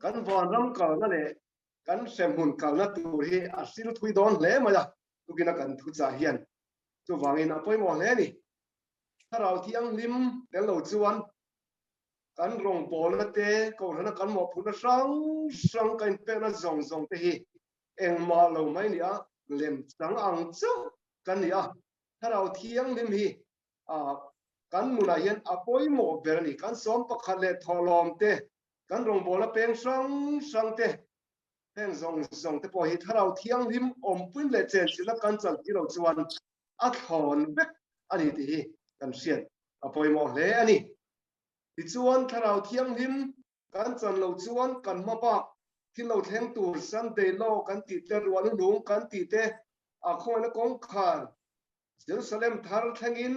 Kan vanram kalna leh kan hremhmun kalna tur hi a hril thui dawn hle mai a, tukina kan thuchah hian chuvangin a pawimawh hle a ni. Thlarau Thianghlim tel lo chuan kan rawngbawlna te, kohhrana kan mawhphurhna hrang hrang kan inpekna zawng zawng te hi engmah lo mai ni a, lem chang ang chauh kan ni a. Thlarau Thianghlim hi kan nunah hian a pawimawh ber a ni. Kan sawm pakhat leh thawhlawm te, kan rawngbawlna peng hrang hrang te, heng zawng zawng te pawh hi Thlarau Thianghlim awmpuim leh chenchilhna kan chaltir loh chuan a thlawn vek a ni tih hi kan hriat a pawimawh hle a ni. Tichuan, Thlarau Thianghlim kan chan loh chuan kan hma bak thil lo thleng tur Sunday Law kan tih te, ruahnu lung kan tih te, a khawngaihna kawngkhar Jerusalem thar thlengin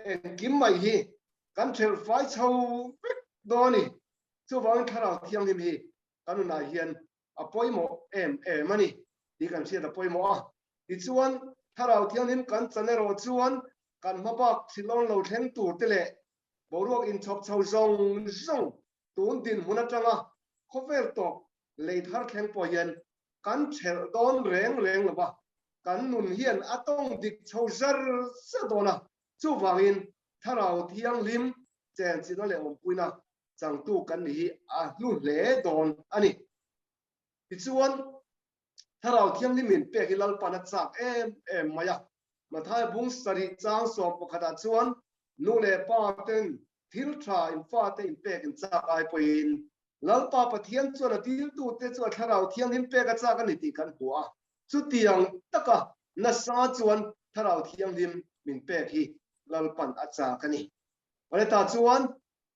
engkim mai hi kan ṭhelh fai chho vek dawn a ni. Chuvangin Thlarau Thianghlim hi kan nunah hian a pawimawh em em a ni tih kan hriat a pawimawh a. Tichuan, Thlarau Thianghlim kan chan erawh chuan kan hma bak thilawng lo thleng tur te leh boruak inchhawp chho zawng zawng tun dinhmun atanga khawvel tawp lei thar thleng pawh hian kan ṭhelh dawn reng reng lo va, kan nun hian a tawng dik chho zar zar dawn a, chuvangin Thlarau Thianghlim chenchilhna leh awmpuina changtu kan ni hi a hlu hle dawn a ni. Tichuan, Thlarau Thianghlim min pek hi Lalpan a chak em em mai a, Mathai bung sarih chang sawm pakhatah chuan nu leh pa ten thil tha in fate in pek in chak ai pawhin Lalpa Pathian chuan a diltute chu a Thlarau Thianghlim pek a chak a ni tih kan hmu a. Chutiang taka nasa chuan Thlarau Thianghlim min pek hi Lalpan a chak a ni. Awle ta chuan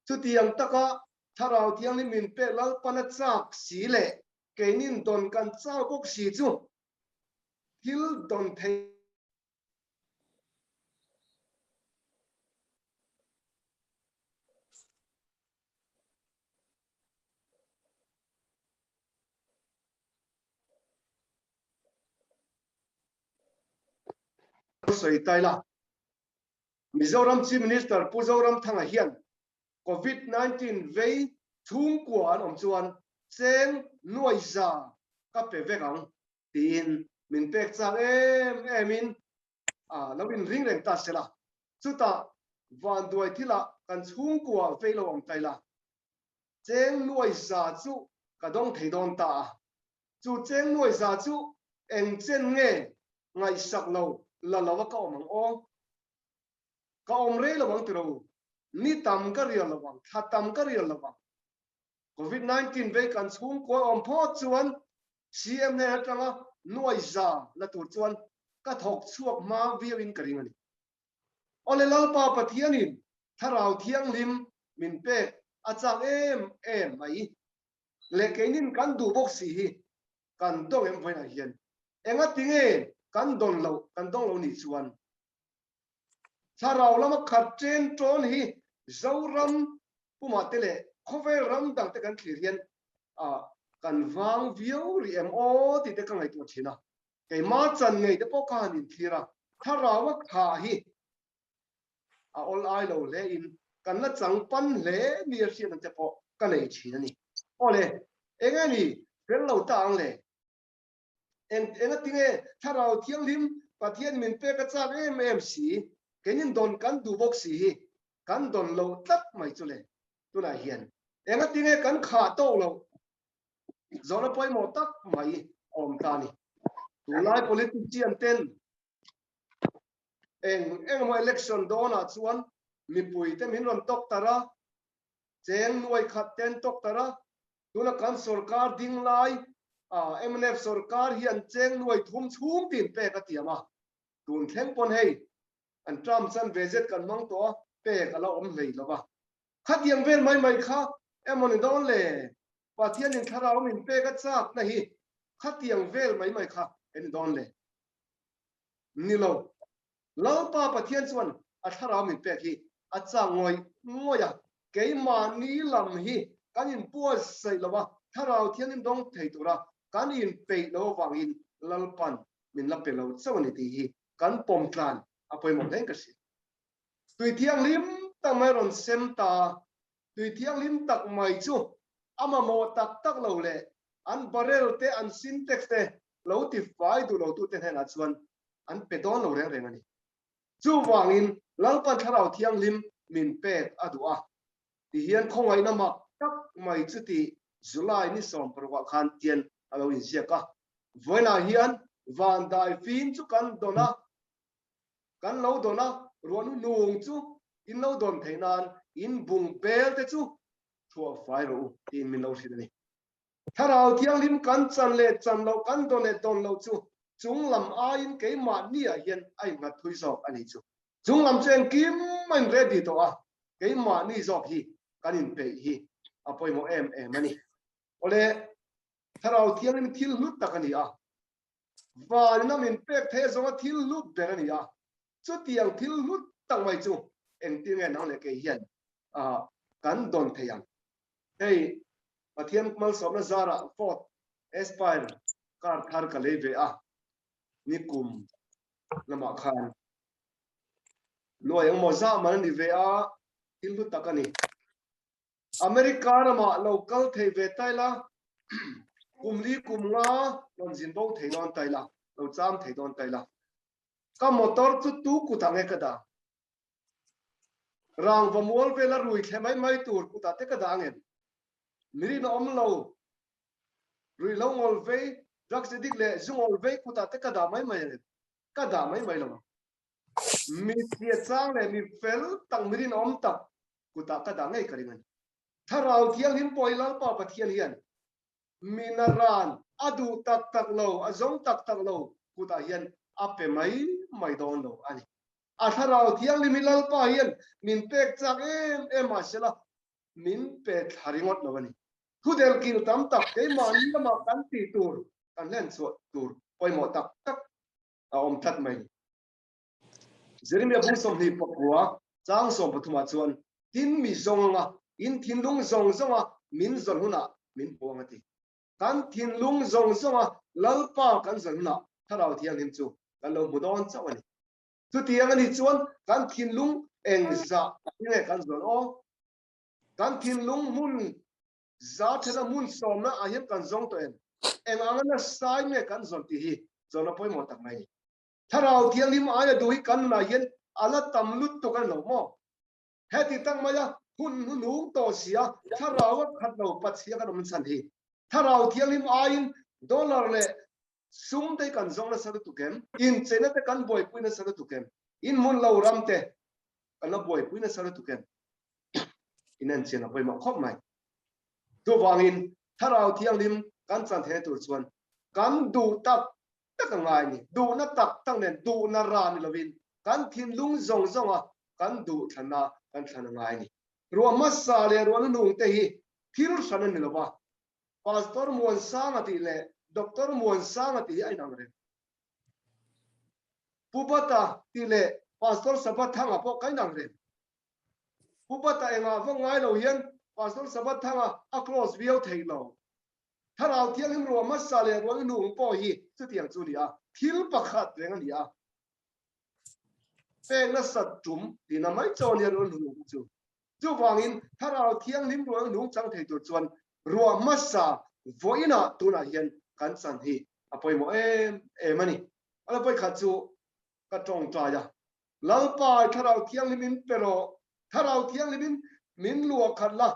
chutiang taka Thlarau Thianghlim min pek Lalpan a chak si leh keinin dawn kan chau bawk si chu thil dawn thei sawi ta ila. Mizoram Chief Minister Pu Zoramthanga hian Covid 19 vei chhungkua an awm chuan cheng nuai za ka pe vek ang tiin min pek chak em em in lo inring reng ta sela. Chutah vanduai thilah kan chhungkua vei lo awm ta ila cheng nuai za chu ka dawng thei dawn ta a. Chu cheng nuai za chu eng chen nge ngaihsak lo la lo a ka awm ang aw? Ka awm rei lo ang tiro, ni tam ka rial lo ang, thla tam ka rial lo ang. Covid 19 vei kan chhungkua awm phawt chuan CM hnen atanga nuai za la tur chuan ka thawk chhuak hma viau in ka ring a ni. Awle Lalpa Pathianin Thlarau Thianghlim min pek a chak em em mai leh keinin kan duh bawk si hi kan dawng em vawiinah hian engati nge kan dawn loh kan dawng lo nih chuan Thlarau lama khat chen tawn hi Zoram pumah te leh khawvel ram dang te kan thlir hian kan vang viau rih em aw tih te ka ngaihtuah thin a. Keimah chan ngei te pawh ka han inthlir a, thlarau a khah hi a awl ai lo hle in kan la chang pan hle mi a hriatna te pawh ka nei thin a ni. Awle, enge ni fel lo ta ang le? Eng enga tinge Thlarau Thianghlim Pathian min pek a chak em em si, keinin dawn kan duh bawk si hi kan dawn lo tlat mai chu le. Tunah hian enga tinge kan khah tawk loh zawhna pawimawh tak mai a awm ta a ni. Tunlai politician ten eng engemaw election dawnah chuan mipuite min rawn tawk tar a, cheng nuai khat ten tawk tar a, Tuna kan sorkar ding lai mnf sorkar hian cheng nuai thum chhung tin pek a tiam a, tun thleng pawn hei an term chan ve zet kan hmang tawh a, pek a la awm hlei lo va. Khatiang vel mai mai kha emaw ni dawn le? Pathianin thlarau min pek a chakna hi khatiang vel mai mai kha em ni dawn le? Ni lo. Lalpa Pathian chuan a thlarau min pek hi a chak ngawih ngawih a, keimahni lam hi kan inbuatsaih lo a, thlarau thianghlim dawng thei tura kan inpeih lo avangin Lalpan min la pe lo chauh a ni tih hi kan pawm tlan a pawimawh hle ka hria. Tui thianghlim tak mai rawn sem ta, tui thianghlim tak mai chu a mamawh tak tak lo leh an barrel te, an sintex te lo ti fai duh lo tute hnenah chuan an pe dawn lo reng reng a ni. Chuvangin Lalpan Thlarau Thianghlim min pek a duh a, ti hian khawngaihna mak tak mai chu tih July ni 16 ah khan tian a lo inziak a. Vawiinah hian van dai fim chu kan dawn a, kan lo dawn a, ruahnu nung chu in lo dawn theih nan in bung bel te chu thuah fai rawh u tiin min lo hrilh a ni. Thlarau Thianghlim kan chan leh chan loh, kan dawn leh dawn loh chu chung lam aiin keimahniah hian a innghat thui zawk a nih chu. Chung lam chu engkim a in ready tawh a, keimahni zawk hi kan inpeih hi a pawimawh em em a ni. Awle, Thlarau Thianghlim thil hlut tak a ni a, Vanina min pek theih zawnga thil hlut ber a ni a, chutiang thil hlut tak mai chu engtin nge nang leh kei hian kan dawn thei ang? Hei, Pathian malsawmna zarah Ford Aspire car thar ka lei ve a, nikum lamah khan nuai engmaw zah man a ni ve a, thil hlu tak a ni. America ramah lo kal thei ve tai la, kum li kum nga rawn zin bo thei dawn tai la, lo cham thei dawn tai la. Ka motor chu tu kut ang e ka dah? Rangva mual vela rui thle mai mai tur kutah te ka dah ang em? Mirin a awm lo, rui lo ngawl vei, drugs addict leh zu ngawl vei kutah te ka dah mai mai ang em? Ka dah mai mai lo ang. Mi chhia chang leh mi fel tak, mirin a awm tak kutah ka dah ngei ka ring a ni. Thlarau Thianghlim pawh hi Lalpa Pathian hian mi naran a duh tak tak lo, a zawng tak tak lo kutah hian a pe mai mai dawn lo a ni. A Thlarau Thianghlim hi Lalpa hian min pek chak em em mah sela min pe thla ringawt lo a ni. Thudel kil tam tak keimahni lamah kan tih tur, kan hlen chhuah tur pawimawh tak tak a awm tlat mai. Jeremia bung 29 chang 13 ah chuan, Tin mi zawng anga in thinlung zawng zawnga min zawn hunah min hmu ang a ti. Kan thinlung zawng zawnga Lalpa kan zawn hunah Thlarau Thianghlim chu kan lo hmu dawn chauh a ni. Chutiang a nih chuan kan thinlung eng zah nge kan zawn aw? Kan thinlung hmun za thena hmun sawmna ah hian kan zawng tawh em? Eng anga nasai nge kan zawn tih hi zawn a pawimawh tak mai a ni. Thlarau Thianghlim aia duh hi kan nunah hian a la tam lutuk a ni lo maw? Heti tak maia hun hnunung tawh sia Thlarau a khat lo Pathian kan awm chhan hi. Thlarau Thianghlim aiin dollar leh sum te kan zawng nasa lutuk em? Incheina te kan buaipui nasa lutuk em? Inhmun lo ram te kan la buaipui nasa lutuk em? Inenchian a pawimawh khawp mai. Chuvangin Thlarau Thianghlim kan chan theihna tur chuan kan duh tak tak a ngai a ni. Duhna tak tak nen duhna ra ni lovin kan thinlung zawng zawnga kan duh thlanna kan thlan a ngai a ni. Ruah hmasa leh ruah hnuhnung te hi thil hran a ni lova, Pastor Muansanga tih leh Doctor Muansanga tih hi a inang reng. Pu Bata tih leh Pastor Sabathanga pawh ka inang reng. Pu Bata engah vak ngai lo hian Pastor Sabathanga a close viau thei lo. Thlarau Thianghlim ruah hmasa leh ruah hnuhnung pawh hi chutiang chu a ni a, thil pakhat reng a ni a. Pek nasat tum tihna mai chaw a nia ruah hnuhnung chu. Chuvangin Thlarau Thianghlim ruah hnuhnung chang thei tur chuan ruah hmasa vawiinah tunah hian kan chan hi a pawimawh em em a ni. A la vawikhat chu ka tawngtai a, Lalpa i Thlarau Thianghlim in pe rawh, Thlarau Thianghlim in min luah khat la,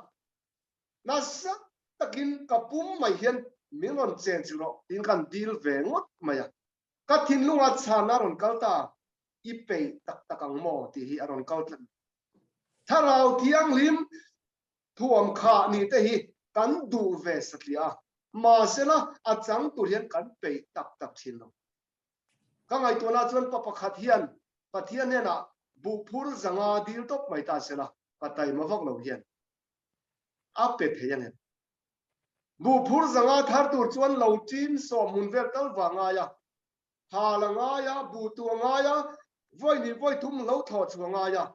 Nasa takin ka pum mai hian min rawn chen chilh rawh tiin kan dil ve ngawt mai a. Ka thinlunga chhan a rawn kal ta, i peih tak tak ang maw tih hi a rawn kal tlat. Thlarau Thianghlim thuam khah nih te hi kan duh ve satliah a, mahsela a chang tur hian kan peih tak tak thin lo. Ka ngaihtuahna chuan pa pakhat hian Pathian hnenah buhphur zanga dil tawp mai ta sela, pa taima vak lo hian a pe thei ang em? Buhphur zanga thar tur chuan lo ṭin sawm hmun vel tal va ngai a, hal a ngai a, buh tu a ngai a, vawi hnih vawi thum lo thlawh chhuah a ngai a,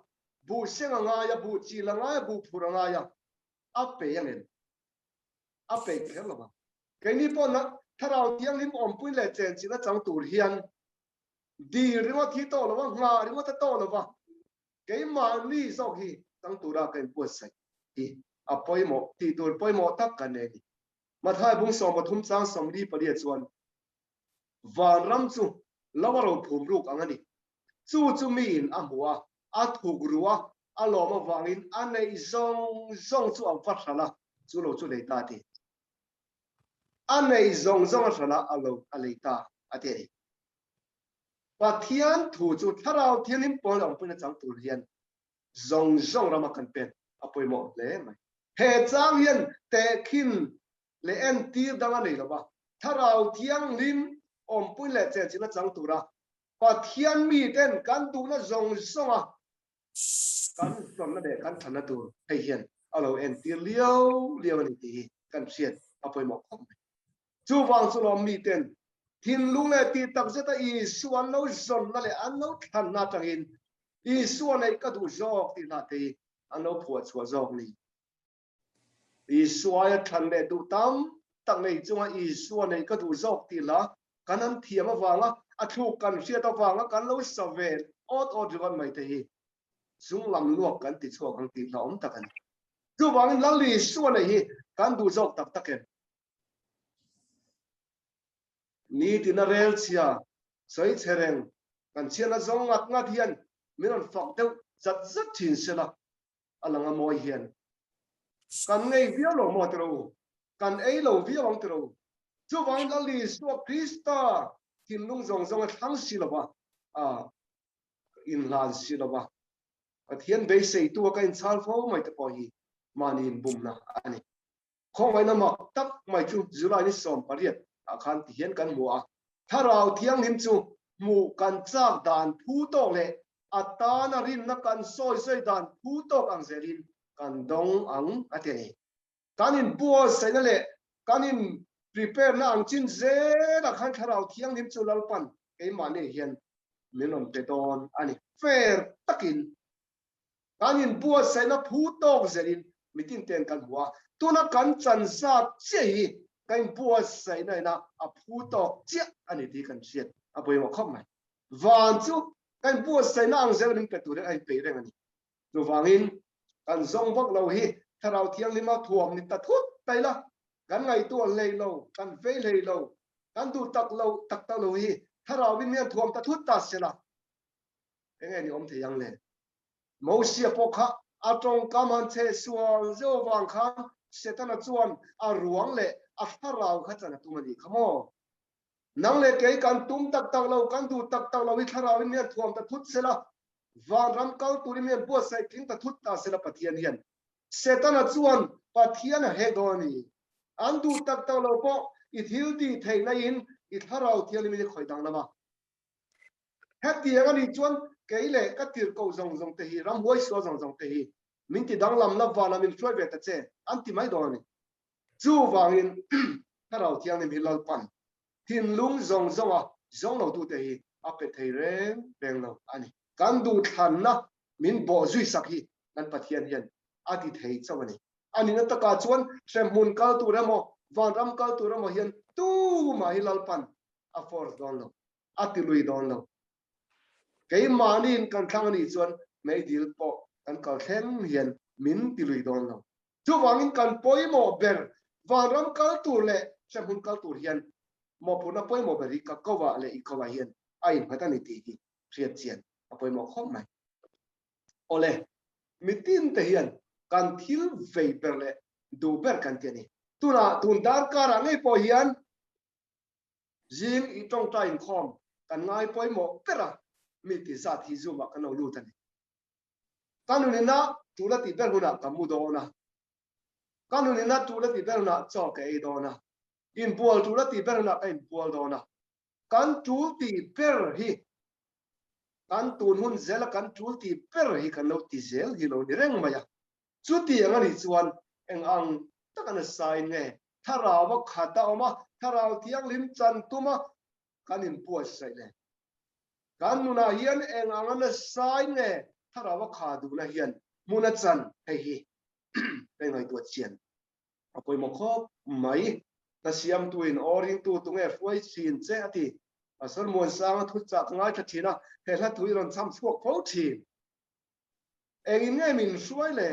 buh seng a ngai a, buh chil a ngai a, buh phur a ngai a, a pe ang em? A peih kher lo ang. Keini pawh na Thlarau Thianghlim awmpui leh chenchilh a chang tur hian dil ringawt hi tawh lo va, nghah ringawt a tawh lo va, Keimahni zawk hi chang tura ka inbuatsaih hi a pawimawh tih tur pawimawh tak kan nei a ni. Mathai bung 13 chang 44 chuan vanram chu lo a ro phum ruk ang a ni. Chu chu miin a hmu a, a thuk ru a, a lawm avangin a neih zawng zawng chu a va hralh a, chu lo chu lei ta a ti. A neih zawng zawng a hralh a, a lo a lei ta a ti a ni. Pathian thu chu Thlarau Thianghlim pawl awmpuina chang tur hian zawng zawng rama kan pek a pawimawh hle mai. He chang hian tehkhin leh entir dang a nei lo va, Thlarau Thianghlim awmpui leh chenchilhna chang tura Pathian miten kan duhna zawng zawnga kan hlawmna leh kan thanna tur hei hian a lo entir liau liau a ni tih hi kan hriat a pawimawh khawp mai. Chuvang chu lawm miten thinlung leh tih tak zeta Isua an lo zawnna leh an lo thlanna atangin Isua neih ka duh zawk tih hlah te hi an lo phuah chhuah zawk ni. Isua aia thlan leh duh tam tak nei chunga Isua neih ka duh zawk tih hla kan han thiam avanga a thluk kan hriat avanga kan lo sa ve awt awt ringawt mai te hi zunglam luak kan ti chhuak ang tih hla awm tak a ni. Chuvangin Lal Isua neih hi kan duh zawk tak tak em? Nitin a rel chhia sawi chhe reng kan chhiatna zawng ngat ngat hian min rawn fak deuh zat zat thin sela a lang a mawi hian kan ngei viau lo maw tiro u, kan ei lo viau ang tiro u. Chuvangin Lal Isua Krista thinlung zawng zawng a thlang si lova, a inhlan si lova, Pathian beiseitu a ka inchhal fo mai te pawh hi mahni inbumna a ni. Khawngaihna mak tak mai chu July ni 18 ah khan ti hian kan hmu a, Thlarau Thianghlim chu hmuh kan chak dan phu tawk leh a tana rinna kan sawi sawi dan phu tawk ang zelin kan dawng ang a ti a ni. Kan inbuatsaihna leh kan in prepare na ang chin zelah khan Thlarau Thianghlim chu Lalpan keimahni hian min rawn pe dawn a ni. Fair takin Kan inbuatsaihna phu tawk zelin mitin ten kan hmu a, tuna kan chan zat chiah hi ka inbuatsaihna ina a phu tawk chiah a ni tih kan hriat a pawimawh khawp mai. Van chu ka inbuatsaihna ang zel min pe turin a inpeih reng a ni. Chuvangin kan zawng vak lo hi Thlarau Thianghlima thuam ni ta thut ta ila, kan ngaihtuah hlei lo, kan vei hlei lo, kan duh tak lo tak tak lo hi Thlarauin mi an thuam ta thut ta sela, enge ni awm thei ang le? Mosia pawh kha a tawngkam han chhe sual zeuh avang khan Setana chuan a ruang leh a thlarau kha chan a tum a nih kha maw? Nang leh kei kan tum tak tak lo, kan duh tak tak lo hi thlarauin mi an thuam ta thut sela, vanram kal turin mi an buatsaih tling ta thut ta sela Pathian hian Setana chuan Pathian a hek dawn a ni. An duh tak tak lo pawh i thil tih theihna in i thlarau thianghlimin i khawih danglam a. Hetiang a nih chuan kei leh ka tirhkoh zawng zawng te hi, ramhuai sual zawng zawng te hi min ti danglam la vanah min hruai ve ta che an ti mai dawn a ni. Chuvangin Thlarau Thianghlim hi Lalpan thinlung zawng zawnga zawng lotute hi a pe thei reng reng lo a ni. Kan duhthlanna min bawh zui sak hi kan Pathian hian a ti thei chauh a ni. A nihna takah chuan hremhmun kal tur emaw, vanram kal tur emaw hian tumah hi Lalpan a force dawn lo. a ti lui dawn lo. Keimahniin kan thlang a nih chuan meidil pawh kan kal thleng hian min ti lui dawn lo. Chuvangin kan pawimawh ber vanram kal tur leh hremhmun kal tur hian mawhphurhna pawimawh ber hi ka kovah leh i kovah hian a innghat a ni tih hi hriat chian a pawimawh khawp mai. Awle, mitin te hian kan thil vei ber leh duh ber kan ti a ni. Tunah tun darkarah ngei pawh hian Zing i tawngtai inkhawm kan ngai pawimawh ber a, mi ti zat hi Zoom ah kan lo lut a ni. Ka nunina tul a tih ber hunah ka mu dawn a, ka nunina tul a tih ber hunah chaw ka ei dawn a, inbual tul a tih ber hunah ka inbual dawn a. Kan tul tih ber hi, kan tun hun zela kan tul tih ber hi kan lo ti zel hi lo ni reng mai a. Chutiang a nih chuan eng ang tak a nasa in nge Thlarau a khat a awm a, Thlarau Thianghlim chan tum a kan inbuatsaih le? Kan nunah hian eng ang a nasa in nge Thlarau a kha duhna hian hmun a chan? Hei hi ka ingaihtuah chian a pawimawh khawp mai. Ka siamtuin aw ringtu tunge hruai thin che a ti. Pastor Muansanga thuchah ka ngaithla thin a, he hla thu i rawn chham chhuak fo thin. Engin nge min hruai le?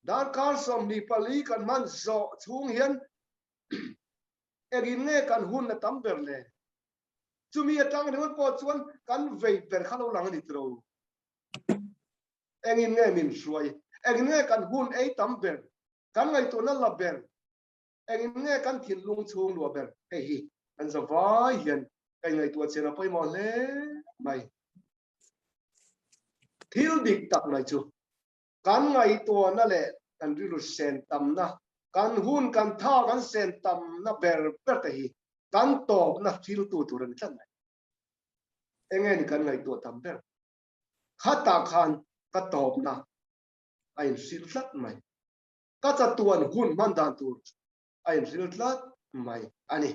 Darkar 24 kan hman zawh chhung hian engin nge kan hun a tam ber le? Chumi atang ringawt pawh chuan kan vei ber kha lo lang a ni tiro. Engin nge min hruai? Engin nge kan hun ei tam ber? Kan ngaihtuahna la ber? Engin nge kan thinlung chhung luah ber? Hei hi kan zavai hian ka inngaihtuah chian a pawimawh hle mai. Thil dik tak mai chu kan ngaihtuahna leh kan rilru sen tamna, kan hun kan tha kan sen tamna ber ber te hi kan tawpna thiltu tur a ni tlat mai. Enge ni kan ngaihtuah tam ber? Khatah khan ka tawpna a inhrilh tlat mai. Ka chatuan hun hman dan tur a inhrilh tlat mai a ni.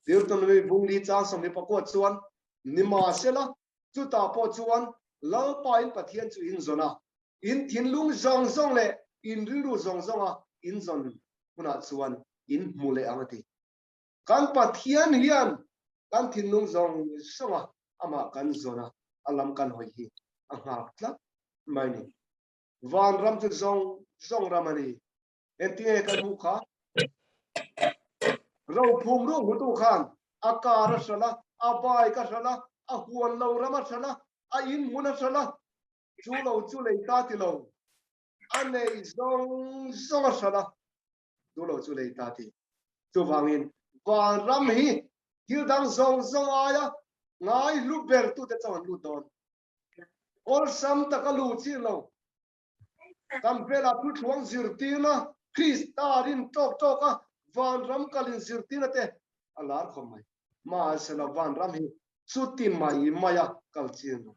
Deuteronomy bung li chang 24 chuan, Nimahsela, chutah pawh chuan Lalpa in Pathian chu in zawn a, in thinlung zawng zawng leh in rilru zawng zawnga in zawn hunah chuan in hmu leh ang a ti. Kan Pathian hian kan thinlung zawng zawnga amah kan zawn a, a lam kan hawi hi a nghak tlat mai ni. Vanram chu zawng zawng ram a ni. Engtinge kan hmuh kha? Rophum ru hmutu khan a car a hralh a, a bike a hralh a, a huan lo ram a hralh a, a in hmun a hralh a, chu lo chu lei ta ti lo, a nei zawng zawng a hralh a, chu lo chu lei ta ti. Chuvangin vanram hi thil dang zawng zawng aia ngai hlu ber tute chauh an lut dawn. Awlsam taka luh chi lo. Kan velah thuthluang zirtirna Krista rin tawk tawk a vanram kalin zirtirna te a lar khawp mai. Mahsela vanram hi chuti mai maia kal chin lo.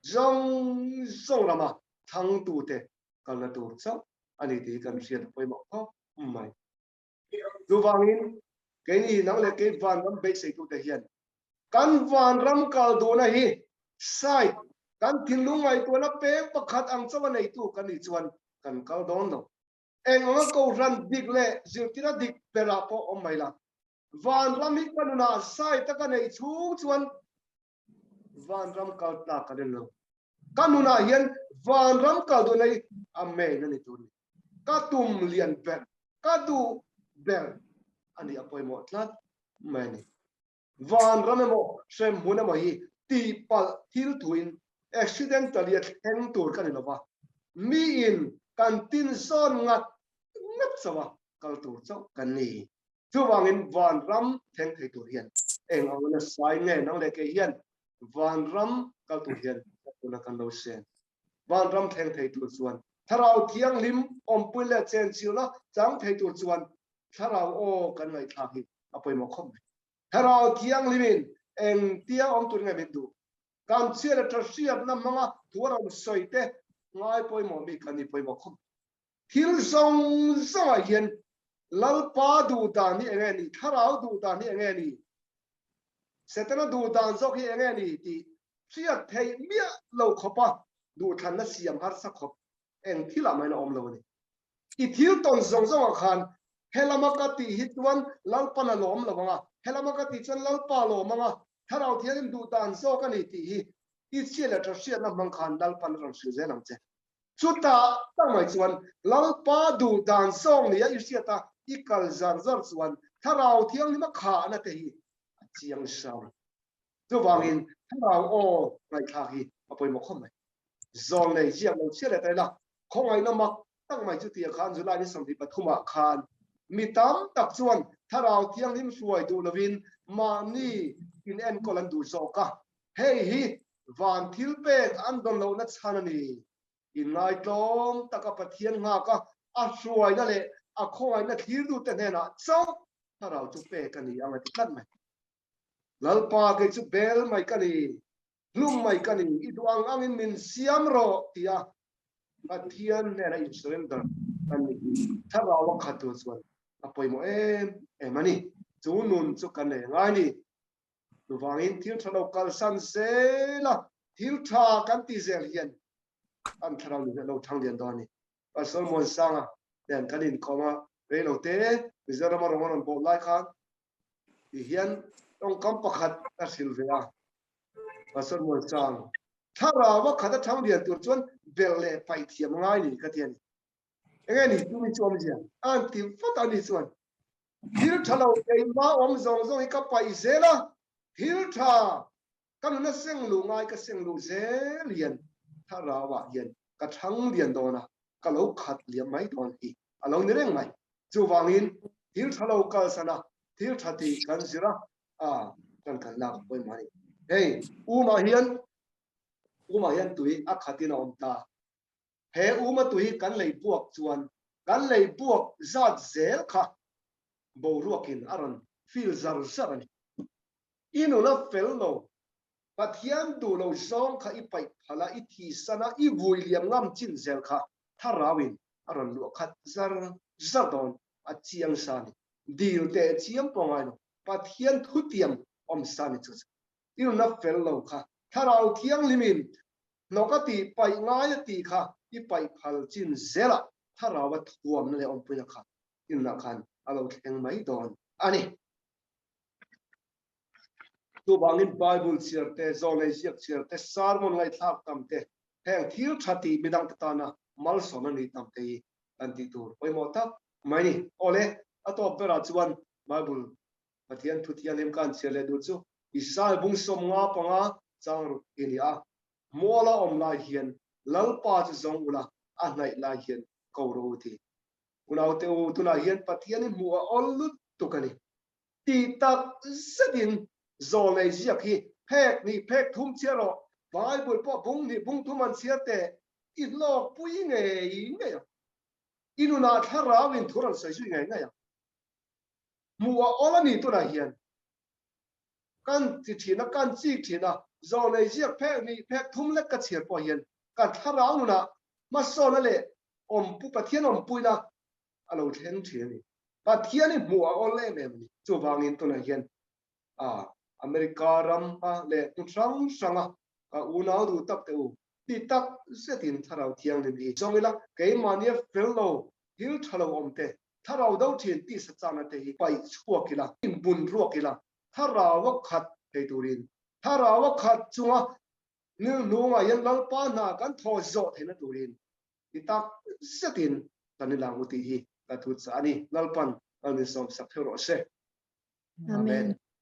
Zawng zawng rama thangtute kalna tur chauh a ni tih hi kan hriat a pawimawh khawp mai. Chuvangin keini nang leh kei vanram beiseitute hian kan vanram kal duhna hi side kan thinlung ngaihtuahna peng pakhat ang chauha neitu kan nih chuan kan kal dawn lo. Eng anga kohhran dik leh zirtirna dik berah pawh awm mai la, vanram hi ka nunah side a ka neih chhung chuan vanram kal tlak ka rin lo. Ka nunah hian vanram kal duhna hi a main a ni tur ni. Ka tum lian ber, ka duh ber a nih a pawimawh tlat mai a ni. Vanram emaw hremhmun emaw hi tihpalh thil thuin accidentally a thleng tur ka ni lova, miin kan tinzawn ngat ngat chauh a kal tur chauh kan ni. Chuvangin vanram thleng thei tur hian eng ang nasa in nge nang leh kei hian vanram kal tur hian tuna kan lo sen. Vanram thleng thei tur chuan Thlarau Thianghlim awmpui leh chenchilna chang thei tur chuan Thlarau aw kan ngaihthlak hi a pawimawh khawp mai. Thlarau Thianghlimin engtia awm tur nge min duh? Kan chhiat leh tha hriatna hmanga thu a rawn sawi te ngai pawimawh mi kan ni pawimawh khawp mai. Thil zawng zawngah hian Lalpa duh dan hi enge ni, Thlarau duh dan hi enge ni, Setana duh dan zawk hi enge ni tih hriat theih miah lo khawpa duhthlanna siam harsa khawp eng thilah mahin a awm lo a ni. I thil tawn zawng zawngah khan helama ka tih hi chuan Lalpan a lawm lo ang a, helama ka tih chuan Lalpa a lawm ang a, Thlarau Thianghlim duh dan zawk a ni tih hi i chhia leh tha hriatna hmang khan Lalpan a rawn hrilh zel ang che. Chutah tak mai chuan Lalpa duh dan zawng nia i hriat a, i kal zar zar chuan Thlarau Thianghlim a khahna te hi a chiang sang. Chuvangin Thlarau aw ngaihthlak hi a pawimawh khawp mai. Zawl nei ziak lo chhiat leh ta ila, khawngaihna mak tak mai chutia khan July ni 23 ah khan mi tam tak chuan Thlarau Thianghlim hruai duh lovin mahni in enkawl an duh zawk a, hei hi Van thil pek an dawn lohna chhan a ni. Inngaihtlawm taka Pathian nghak a, a hruaina leh a khawngaihna thlirtute hnenah chauh thlarau chu pek a ni ang a ti tlat mai. Lalpa kei chu bel mai ka ni, hlum mai ka ni, i duh ang angin min siam rawh tia Pathian hnena in surrender kan ni hi thlarau a khat tur chuan a pawimawh em em a ni. Chu nun chu kan nei ngai ni. Chuvangin thil tha lo kalsan zel a, thil tha kan ti zel hian kan thlarau nun hi a lo thang lian dawn a ni. Pastor Muansanga nen kan inkawm a, reilote Mizorama rawng a rawn bawh lai khan ti hian tawngkam pakhat ka hrilh ve a. Pastor Muansang, thlarau a khat a thang lian tur chuan belh leh paih thiam ngai ni ka ti a ni. Enge ni chu mi chu awmzia? A han ti vat a ni chuan thil tha lo keimah awm zawng zawng hi ka paih zel a, thil tha ka nuna seng luh ngai ka seng luh zel hian thlarau ah hian ka thang lian dawn a, ka lo khat liam mai dawn hi a lo ni reng mai. Chuvangin thil tha lo kalsan a, thil tha tih kan zir a, a kan kal lak a pawimawh a ni. Hei umah hian umah hian tui a khatin a awm ta. He uma tui hi kan lei buak chuan kan lei buak zat zel kha boruakin a rawn feel zar zar a ni. I nula fel lo, Pathian duh lo zawng kha i paih phal a, i thisan a, i vui liam ngam chin zel kha Thlarauin a rawn luah khat zar zar dawn a chiang sa a ni. Dil teh chiam pawh ngai lo, Pathian thutiam awm sa ni chu chu. I nuna fel lo kha Thlarau Thianghlimin hnawk a tih paih ngai a tih kha i paih phal chin zelah Thlarau a thuamna leh awmpuina kha i nunah khan a lo thleng mai dawn a ni. Chuvangin Bible chhiar te, zawnei ziak chhiar te, sermon ngaihthlak tam te, heng thil tha tih midangte tana malsawm a nih tam te hi kan tih tur pawimawh tak mai ni. Awle, a tawp berah chuan Bible Pathian thu thianghlim ka han chhiar leh duh chu Isaiah bung 55 chang ruk hi a ni a, Muala awm lai hian Lalpa chu zawng ula, a hnaih lai hian ko rawh u ti. Unaute u, tunah hian Pathian i hmuh a awl lutuk a ni. Tih tak zetin zawlnei ziak hi phek hnih phek thum chhiar rawh, Bible pawh bung hnih bung thum an chhiar teh, i hlawkpui ngei ngei ang. I nunah thlarauin thu rawn sawi zui ngei ngei ang. Hmuh a awl a ni tunah hian. Kan ti thin a, kan chik thin a, zawlnei ziak phek hnih phek thum lek ka chhiar pawh hian kan thlarau nunah hmasawna leh awmpu Pathian awmpuina a lo thleng thin a ni. Pathian hi hmuh a awl em em a ni. Chuvangin tunah hian a America ram a leh hmun hrang hrang a ka unau duh tak te u ti tak zetin Thlarau Thianghlim hi zawng ila keimahnia fel lo thil tha lo awm te Thlarau do thin tisa chakna te hi paih chhuak ila inbun ruak ila Thlarau a khat thei turin Thlarau a khat chunga nilhnungah hian Lalpa hna kan thaw zawh theihna turin Ti tak zetin kan i lang u tih hi ka thu chah a ni. Lalpan kan insawmsak theuh rawh se. Amen.